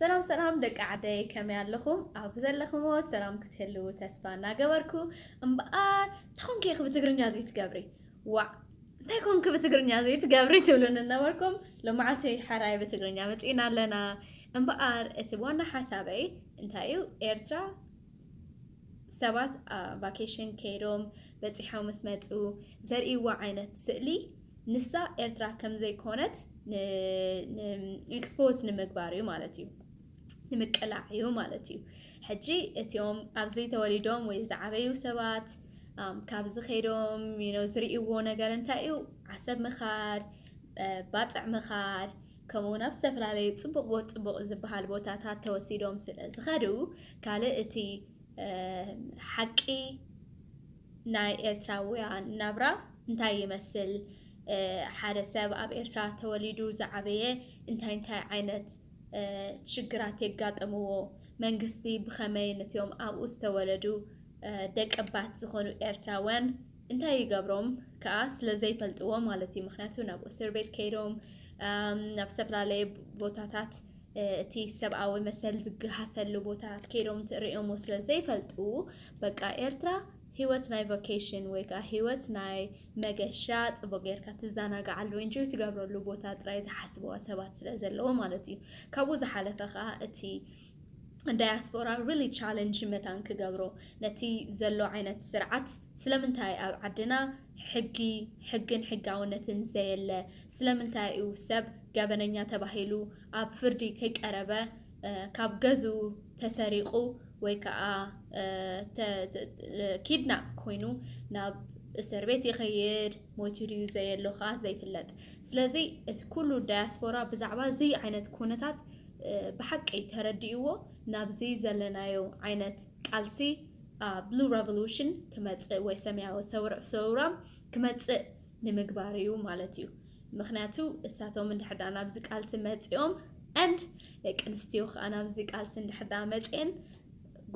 ሰላም ሰላም ደቂ ዓደይ፣ ከመይ ኣለኹም? ኣብ ዘለኹምዎ ሰላም ክትህልዉ ተስፋ እናገበርኩ፣ እምበኣር እንታይ ኮንኪ ኢኺ ብትግርኛ ዘይትገብሪ? ዋዕ፣ እንታይ ኮንኪ ብትግርኛ ዘይትገብሪ ትብሉኒ እናበልኩም፣ ሎማዓልቲ ሕራይ ብትግርኛ መፂእና ኣለና። እምበኣር እቲ ዋና ሓሳበይ እንታይ እዩ? ኤርትራ ሰባት ቫኬሽን ከይዶም በፂሖም ምስ መፁ ዘርእይዎ ዓይነት ስእሊ ንሳ ኤርትራ ከም ዘይኮነት ኤክስፖዝ ንምግባር እዩ ማለት እዩ፣ ንምቅላዕ እዩ ማለት እዩ። ሕጂ እቲኦም ኣብዚ ተወሊዶም ወይ ዝዓበዩ ሰባት ካብዚ ከይዶም ዝርእይዎ ነገር እንታይ እዩ? ዓሰብ ምኻድ፣ ባፅዕ ምኻድ፣ ከምኡ ናብ ዝተፈላለዩ ፅቡቕ ቦ- ፅቡቕ ዝበሃል ቦታታት ተወሲዶም ስለ ዝኸዱ ካልእ እቲ ሓቂ ናይ ኤርትራውያን ናብራ እንታይ ይመስል? ሓደ ሰብ ኣብ ኤርትራ ተወሊዱ ዝዓበየ እንታይ እንታይ ዓይነት ሽግራት የጋጠምዎ? መንግስቲ ብኸመይ ነቲኦም ኣብኡ ዝተወለዱ ደቀባት ዝኾኑ ኤርትራውያን እንታይ ይገብሮም ከዓ ስለ ዘይፈልጥዎ ማለት እዩ። ምክንያቱ ናብ እስር ቤት ከይዶም ናብ ዝተፈላለየ ቦታታት እቲ ሰብኣዊ መሰል ዝገሃሰሉ ቦታታት ከይዶም ርእዮሞ ስለ ዘይፈልጡ በቃ ኤርትራ ህይወት ናይ ቫኬሽን ወይ ከዓ ህይወት ናይ መገሻ፣ ፅቡቅ ጌርካ ትዘናግዓሉ፣ ኢንጆይ ትገብረሉ ቦታ ጥራይ ዝሓስብዋ ሰባት ስለ ዘለዉ ማለት እዩ። ካብኡ ዝሓለፈ ከዓ እቲ ዳያስፖራ ሪሊ ቻለንጅ መታን ክገብሮ ነቲ ዘሎ ዓይነት ስርዓት ስለምንታይ ኣብ ዓድና ሕጊ ሕግን ሕጋውነትን ዘየለ? ስለምንታይ እዩ ሰብ ገበነኛ ተባሂሉ ኣብ ፍርዲ ከይቀረበ ካብ ገዝኡ ተሰሪቑ ወይ ከዓ ኪድናፕ ኮይኑ ናብ እስር ቤት ይኸይድ፣ ሞይቱ ድዩ ዘየሎ ከዓ ዘይፍለጥ። ስለዚ እቲ ኩሉ ዳያስፖራ ብዛዕባ እዚ ዓይነት ኩነታት ብሓቂ ተረዲእዎ ናብዚ ዘለናዮ ዓይነት ቃልሲ ብሉ ረቨሉሽን ክመፅእ ወይ ሰማያዊ ሰውራ ክመፅእ ንምግባር እዩ ማለት እዩ። ምክንያቱ እሳቶም እንድሕር ናብዚ ቃልሲ መፂኦም and ደቂ ኣንስትዮ ከዓ ናብዚ ቃልሲ እንድሕር መፅኤን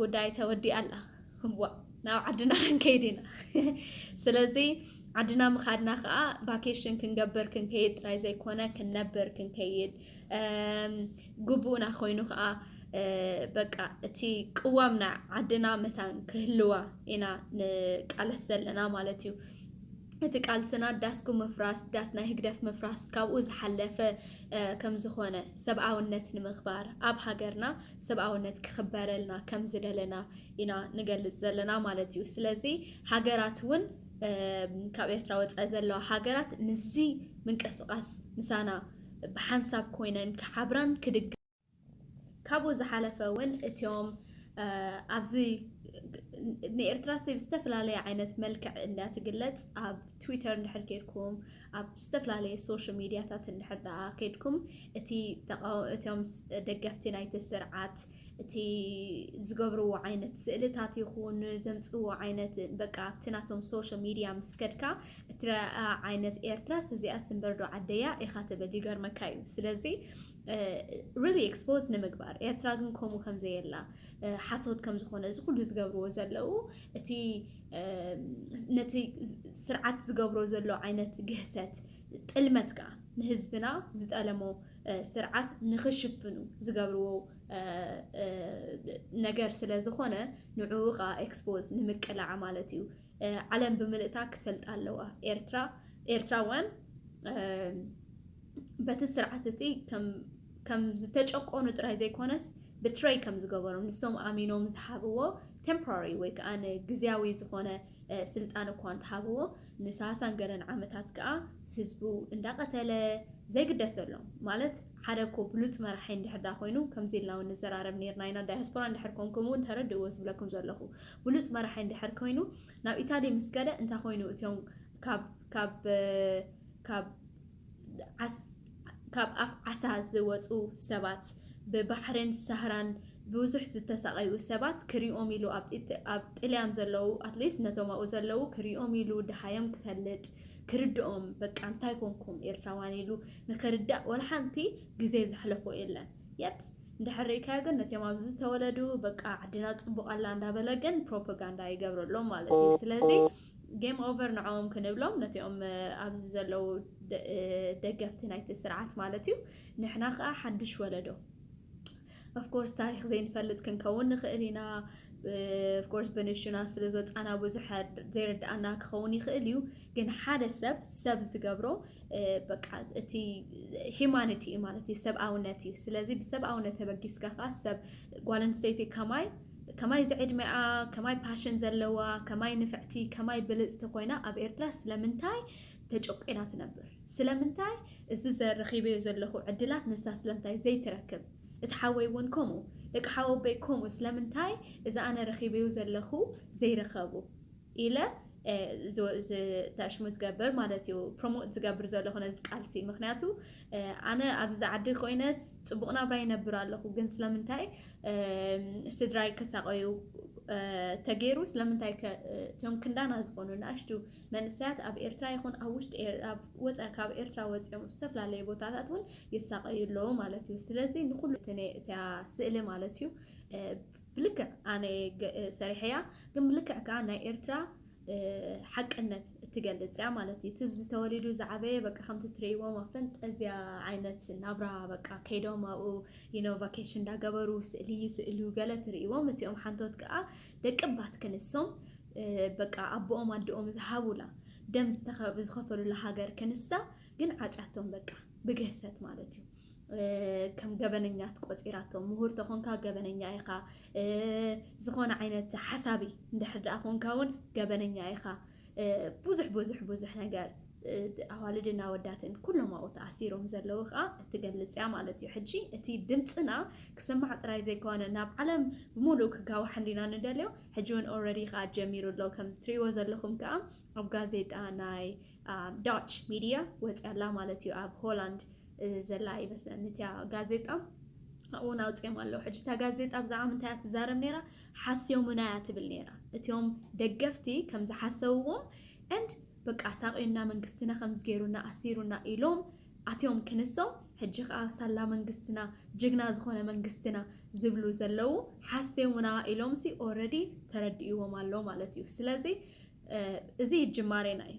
ጉዳይ ተወዲኣ ኣላ። ዋ ናብ ዓድና ክንከይድ ኢና። ስለዚ ዓድና ምኻድና ከዓ ቫኬሽን ክንገብር ክንከይድ ጥራይ ዘይኮነ ክንነብር ክንከይድ ግቡእና ኮይኑ ከዓ በቃ እቲ ቅዋምና ዓድና መታን ክህልዋ ኢና ንቃለስ ዘለና ማለት እዩ። እቲ ቃልስና ዳስኩ ምፍራስ ዳስ ናይ ህግደፍ ምፍራስ ካብኡ ዝሓለፈ ከም ዝኾነ ሰብኣውነት ንምኽባር ኣብ ሃገርና ሰብኣውነት ክኽበረልና ከም ዝደለና ኢና ንገልጽ ዘለና ማለት እዩ። ስለዚ ሃገራት እውን ካብ ኤርትራ ወፃኢ ዘለዋ ሃገራት ምስዚ ምንቅስቃስ ምሳና ብሓንሳብ ኮይነን ክሓብራን ክድግ ካብኡ ዝሓለፈ እውን እቲኦም ኣብዚ ንኤርትራ ሲ ብዝተፈላለየ ዓይነት መልክዕ እንዳትግለጽ ኣብ ትዊተር እንድሕር ኬድኩም ኣብ ዝተፈላለየ ሶሻል ሚድያታት እንድሕር ደኣ ኬድኩም እቲ እቲኦም ደገፍቲ ናይቲ ስርዓት እቲ ዝገብርዎ ዓይነት ስእልታት ይኹን ዘምፅዎ ዓይነት በቃ ኣብቲ ናቶም ሶሻል ሚድያ ምስ ከድካ እትረኣ ዓይነት ኤርትራስ እዚኣስ እምበር ዶ ዓደያ ኢኻ ትብል ይገርመካ እዩ። ስለዚ ሪሊ ኤክስፖዝ ንምግባር ኤርትራ ግን ከምኡ ከም ዘየላ ሓሶት ከም ዝኾነ እዚ ኩሉ ዝገብርዎ ዘለዉ እቲ ነቲ ስርዓት ዝገብሮ ዘሎ ዓይነት ግህሰት ጥልመት ከዓ ንህዝብና ዝጠለሞ ስርዓት ንክሽፍኑ ዝገብርዎ ነገር ስለ ዝኾነ ንዕኡ ከዓ ኤክስፖዝ ንምቅላዕ ማለት እዩ። ዓለም ብምልእታ ክትፈልጥ ኣለዋ። ኤርትራ ኤርትራውያን በቲ ስርዓት እቲ ከም ዝተጨቆኑ ጥራይ ዘይኮነስ ብትረይ ከም ዝገበሮም ንሶም ኣሚኖም ዝሃብዎ ቴምፖራሪ ወይ ከዓ ንግዝያዊ ዝኾነ ስልጣን እኳ እንተሃብዎ ንሳሳን ገለን ዓመታት ከዓ ህዝቡ እንዳቀተለ ዘይግደሰሎም ማለት ሓደ እኮ ብሉፅ መራሒ እንድሕር ዳ ኮይኑ ከምዚ ኢልና እውን ንዘራረብ ነርና ኢና። ዳያስፖራ እንድሕር ኮንኩም እውን ተረድእዎ ዝብለኩም ዘለኹ ብሉፅ መራሒ እንድሕር ኮይኑ ናብ ኢታሊ ምስ ከደ እንታይ ኮይኑ እትዮም ካብ ካብ ካብ ዓስ ካብ ኣፍ ዓሳ ዝወፁ ሰባት ብባሕርን ሳህራን ብዙሕ ዝተሳቐዩ ሰባት ክሪኦም ኢሉ ኣብ ጥልያን ዘለዉ ኣትሊስት ነቶም ኣብኡ ዘለዉ ክሪኦም ኢሉ ድሃዮም ክፈልጥ ክርድኦም በቃ እንታይ ኮንኩም ኤርትራውያን ኢሉ ንክርዳእ ወላ ሓንቲ ግዜ ዘሕለፎ የለን። የት እንድሕር ርኢካዮ ግን ነቲኦም ኣብዚ ዝተወለዱ በቃ ዓድና ፅቡቕ ኣላ እንዳበለ ግን ፕሮፓጋንዳ ይገብረሎም ማለት እዩ። ስለዚ ጌም ኦቨር ንዕኦም ክንብሎም ነቲኦም ኣብዚ ዘለዉ ደገፍቲ ናይቲ ስርዓት ማለት እዩ። ንሕና ከዓ ሓድሽ ወለዶ Of course ታሪኽ ዘይንፈልጥ ክንከውን ንኽእል ኢና። Of course ብንሹና ስለ ዝወፃና ብዙሕ ዘይርድኣና ክኸውን ይኽእል እዩ። ግን ሓደ ሰብ ሰብ ዝገብሮ በቃ እቲ humanity እዩ ማለት እዩ፣ ሰብኣውነት እዩ። ስለዚ ብሰብኣውነት ተበጊስካ ከዓ ሰብ ጓል ኣንስተይቲ ከማይ ከማይ ዝዕድሚኣ ከማይ ፓሽን ዘለዋ ከማይ ንፍዕቲ ከማይ ብልፅቲ ኮይና ኣብ ኤርትራ ስለምንታይ ተጨቂና ትነብር? ስለምንታይ እዚ ዘረኺበዮ ዘለኹ ዕድላት ንሳ ስለምንታይ ዘይትረክብ? እቲ ሓወይ እውን ከምኡ፣ ደቂ ሓወቦይ ከምኡ፣ ስለምንታይ እዚ ኣነ ረኺበዮ ዘለኹ ዘይረኸቡ ኢለ ተሽሙ ዝገብር ማለት እዩ፣ ፕሮሞት ዝገብር ዘለኹ ነዚ ቃልሲ። ምክንያቱ ኣነ ኣብዚ ዓዲ ኮይነስ ፅቡቕ ናብራ ይነብር ኣለኹ፣ ግን ስለምንታይ ስድራይ ከሳቀዩ ተገይሩ? ስለምንታይ እቶም ክንዳና ዝኾኑ ንኣሽቱ መንእሰያት ኣብ ኤርትራ ይኹን ኣብ ውሽጢ ኣብ ወፃኢ ካብ ኤርትራ ወፂኦም ዝተፈላለዩ ቦታታት እውን ይሳቀዩ ኣለዉ ማለት እዩ። ስለዚ ንኩሉ እቲያ ስእሊ ማለት እዩ ብልክዕ ኣነ ሰሪሐያ፣ ግን ብልክዕ ከዓ ናይ ኤርትራ ሓቅነት እትገልጽ እያ ማለት እዩ። እቲ ዝተወሊዱ ዝዓበየ በቃ ከምቲ ትርእይዎም ኣብ ፈንጠዝያ ዓይነት ናብራ በቃ ከይዶም ኣብኡ you know ቫኬሽን እንዳገበሩ ስእሊ ይስእሉ ገለ ትርእይዎም። እቲኦም ሓንቶት ከዓ ደቂ ባት ክንሶም በቃ ኣቦኦም ኣድኦም ዝሃቡላ ደም ዝተኸ- ዝኸፈሉላ ሃገር ክንሳ ግን ዓጽያቶም በቃ ብግህሰት ማለት እዩ። ከም ገበነኛት ቆጺራቶም። ምሁር ተኾንካ ገበነኛ ኢኻ። ዝኾነ ዓይነት ሓሳቢ እንድሕር ደኣ ኮንካ እውን ገበነኛ ኢኻ። ብዙሕ ብዙሕ ብዙሕ ነገር ኣዋልድን ኣወዳትን ኩሎም ኣብኡ ተኣሲሮም ዘለዉ ከዓ እትገልጽ እያ ማለት እዩ። ሕጂ እቲ ድምፅና ክስማዕ ጥራይ ዘይኮነ ናብ ዓለም ብምሉእ ክጋዋሕ እንዲና ንደልዮ። ሕጂ እውን ኦረዲ ከዓ ጀሚሩ ኣሎ። ከምዚ ትሪእዎ ዘለኹም ከዓ ኣብ ጋዜጣ ናይ ዳች ሚድያ ወፅያ ኣላ ማለት እዩ። ኣብ ሆላንድ ዘላ ይመስለኒ እቲያ ጋዜጣ። ኣብኡ ኣውፅኦም ኣለዉ። ሕጂ እታ ጋዜጣ ብዛዕባ ምንታይ እያ ትዛረብ ነይራ? ሓስዮምና እያ ትብል ነይራ። እቲኦም ደገፍቲ ከም ዝሓሰብዎም and በቃ ሳቂዩና መንግስትና ከም ዝገይሩና ኣሲሩና ኢሎም ኣትዮም ክንሶም ሕጂ ከዓ ሳላ መንግስትና ጅግና ዝኾነ መንግስትና ዝብሉ ዘለዉ ሓስዮምና ኢሎም ሲ ኦረዲ ተረዲእዎም ኣሎ ማለት እዩ። ስለዚ እዚ ጅማሬና እዩ።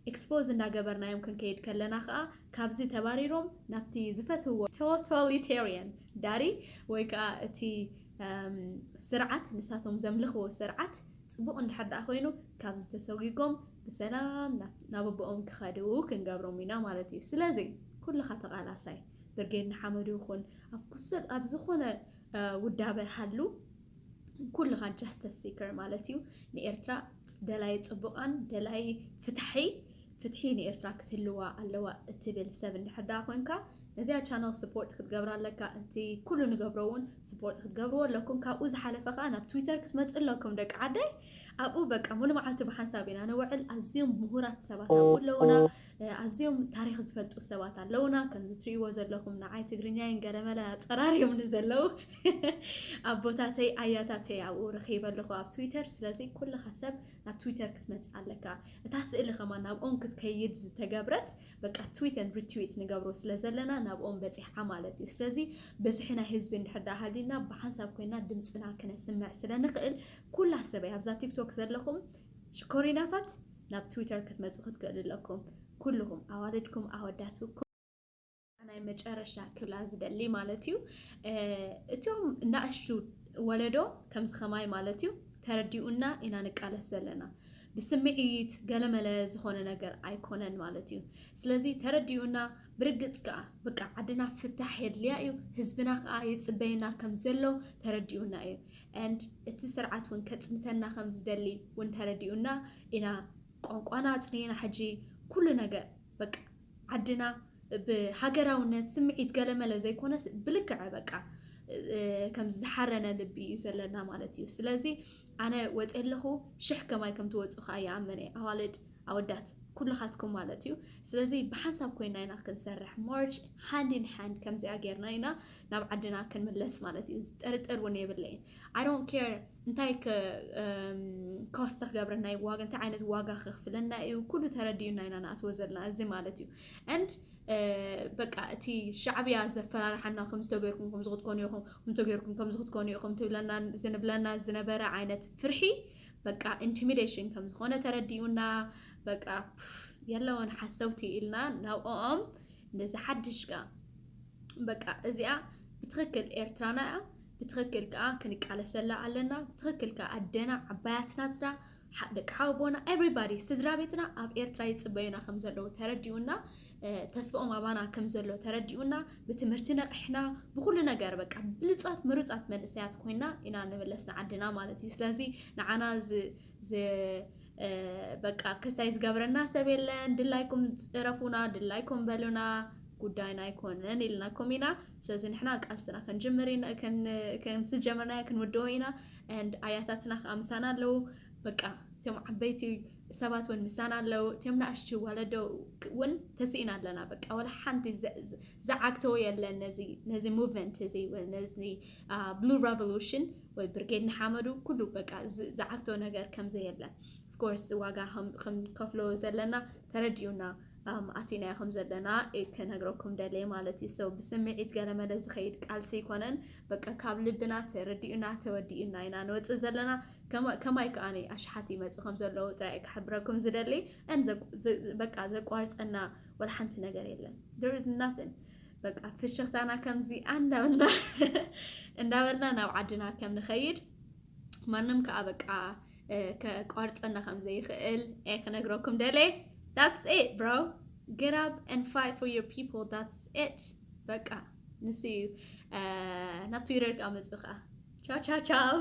ኤክስፖዝ እንዳገበርናዮም ክንከይድ ከለና ከዓ ካብዚ ተባሪሮም ናብቲ ዝፈትዎ ቶታሊቴሪያን ዳሪ ወይ ከዓ እቲ ስርዓት ንሳቶም ዘምልኽዎ ስርዓት ፅቡቕ እንድሕር ደኣ ኮይኑ ካብዚ ተሰጒጎም ብሰላም ናብ ኣቦኦም ክኸዱ ክንገብሮም ኢና ማለት እዩ። ስለዚ ኩልኻ ተቓላሳይ ብርጌድ ንሓመዱ ይኹን ኣብ ዝኾነ ውዳበ ሃሉ ኩልኻ ጃስተስ ሲከር ማለት እዩ። ንኤርትራ ደላይ ፅቡቓን ደላይ ፍትሒ ፍትሒ ንኤርትራ ክትህልዋ ኣለዋ እትብል ሰብ እንድሕር ደኣ ኮንካ ነዚኣ ቻነል ስፖርት ክትገብራ ኣለካ። እቲ ኩሉ ንገብሮ እውን ስፖርት ክትገብርዎ ኣለኩም። ካብኡ ዝሓለፈ ከዓ ናብ ትዊተር ክትመፁ ኣለኩም ደቂ ዓደይ። ኣብኡ በቃ ሙሉ መዓልቲ ብሓንሳብ ኢና ንውዕል። ኣዝዮም ምሁራት ሰባት ኣብኡ ኣለውና። ኣዝዮም ታሪኽ ዝፈልጡ ሰባት ኣለውና። ከምዚ ትሪእዎ ዘለኹም ንዓይ ትግርኛይን ገለመለ ኣፀራርዮምኒ ዘለዉ ኣቦታተይ ኣያታተይ ኣብኡ ረኺበ ኣለኹ ኣብ ትዊተር። ስለዚ ኩልኻ ሰብ ናብ ትዊተር ክትመፅእ ኣለካ። እታ ስእሊ ከማን ናብኦም ክትከይድ ዝተገብረት በቃ ትዊት and ሪትዊት ንገብሮ ስለ ዘለና ናብኦም በፂሓ ማለት እዩ። ስለዚ በዝሒ ናይ ህዝቢ እንድሕር ደኣ ሃልዩና ብሓንሳብ ኮይና ድምፅና ክነስምዕ ስለ ንኽእል ኩላ ሰበይ ኣብዛ ቲክቶክ ዘለኹም ሽኮሪናታት ናብ ትዊተር ክትመፁ ክትክእሉ ኣለኩም። ኩልኹም ኣዋልድኩም ኣወዳትኩም ናይ መጨረሻ ክብላ ዝደሊ ማለት እዩ። እቶም ናእሽቱ ወለዶ ከምዚ ከማይ ማለት እዩ ተረዲኡና ኢና ንቃለስ ዘለና። ብስምዒት ገለመለ ዝኾነ ነገር ኣይኮነን ማለት እዩ። ስለዚ ተረዲኡና ብርግጽ ከኣ በቃ ዓድና ፍታሕ የድልያ እዩ፣ ህዝብና ከኣ ይጽበየና ከም ዘሎ ተረዲኡና እዩ። And እቲ ስርዓት እውን ከጽንተና ከም ዝደሊ እውን ተረዲኡና ኢና ቋንቋና ኣጽኒዕና ሕጂ ኩሉ ነገር በቃ ዓድና ብሃገራውነት ስምዒት ገለመለ ዘይኮነስ ብልክዐ በቃ ከምዚ ዝሓረነ ልቢ እዩ ዘለና ማለት እዩ። ስለዚ ኣነ ወፅየ ኣለኹ ሽሕ ከማይ ከም ትወፁ ከዓ ይኣምን እየ ኣዋልድ ኣወዳት ኩልኻትኩም ማለት እዩ። ስለዚ ብሓንሳብ ኮይና ኢና ክንሰርሕ ማርች ሃንድ ኢን ሃንድ ከምዚኣ ጌርና ኢና ናብ ዓድና ክንምለስ ማለት እዩ። ዝጠርጥር እውን የብለይን። I don't care እንታይ ኮስት ክገብረና እዩ ዋጋ እንታይ ዓይነት ዋጋ ክኽፍለና እዩ ኩሉ ተረዲኡና ኢና ንኣትዎ ዘለና እዚ ማለት እዩ። And በቃ እቲ ሻዕብያ ዘፈራርሓና ከምዚ ተገይርኩም ከምዚ ክትኮኑ ኢኹም ከምዚ ተገይርኩም ከምዚ ክትኮኑ ኢኹም ትብለና ዝንብለና ዝነበረ ዓይነት ፍርሒ በቃ ኢንቲሚዴሽን ከም ዝኾነ ተረዲኡና በቃ የለውን ሓሰውቲ ኢልና ናብኦም ነዚ ሓድሽ ቃ በቃ እዚኣ ብትኽክል ኤርትራና እያ። ብትኽክል ከዓ ክንቃለሰላ ኣለና። ብትኽክል ከዓ ኣደና፣ ዓባያት ናትና፣ ደቂ ሓወቦና፣ everybody፣ ስድራ ቤትና ኣብ ኤርትራ ይፅበዩና ከም ዘለዉ ተረዲኡና፣ ተስፋኦም ኣባና ከም ዘሎ ተረዲኡና፣ ብትምህርቲ ነቕሕና፣ ብኩሉ ነገር በቃ ብሉፃት ምሩፃት መንእሰያት ኮይና ኢና ንምለስ ንዓድና ማለት እዩ። ስለዚ ንዓና በቃ ክስታይ ዝገብረና ሰብ የለን። ድላይኩም ፅረፉና፣ ድላይኩም በሉና፣ ጉዳይና ኣይኮነን ኢልናኩም ኢና። ስለዚ ንሕና ቃልስና ክንጅምር ኢና፣ ከም ዝጀመርናዮ ክንውድኦ ኢና። And ኣያታትና ከዓ ምሳና ኣለዉ። በቃ እቶም ዓበይቲ ሰባት እውን ምሳና ኣለዉ። እቶም ንኣሽቱ ወለዶ እውን ተስኢና ኣለና። በቃ ወላ ሓንቲ ዝዓግተዎ የለን ነዚ movement እዚ፣ ነዚ blue revolution ወይ ብርጌድ ንሓመዱ ኩሉ በቃ ዝዓግተዎ ነገር ከምዘየለን። Of course ዋጋ ክንከፍሎ ዘለና ተረዲኡና ኣቲናዮ ከም ዘለና ክነግረኩም ደልየ ማለት እዩ። So ብስምዒት ገለመለ ዝኸይድ ቃልሲ ኣይኮነን። በቃ ካብ ልብና ተረዲኡና ተወዲኡና ኢና ንወፅእ ዘለና። ከማይ ከዓኒ ኣሽሓት ይመፁ ከም ዘለዉ ጥራይ ክሕብረኩም ዝደሊ። በቃ ዘቋርፀና ወላ ሓንቲ ነገር የለን። There is nothing። በቃ ፍሽኽታና ከምዚ እንዳበልና እንዳበልና ናብ ዓድና ከም ንኸይድ፣ ማንም ከዓ በቃ ከቋርፀና ከም ዘይኽእል ክነግረኩም ደልየ። That's it, bro. Get up and fight for your people. That's it. በቃ ንሱ እዩ። ናብ ትዊተር ከዓ መፁ ከዓ። ቻው ቻው ቻው።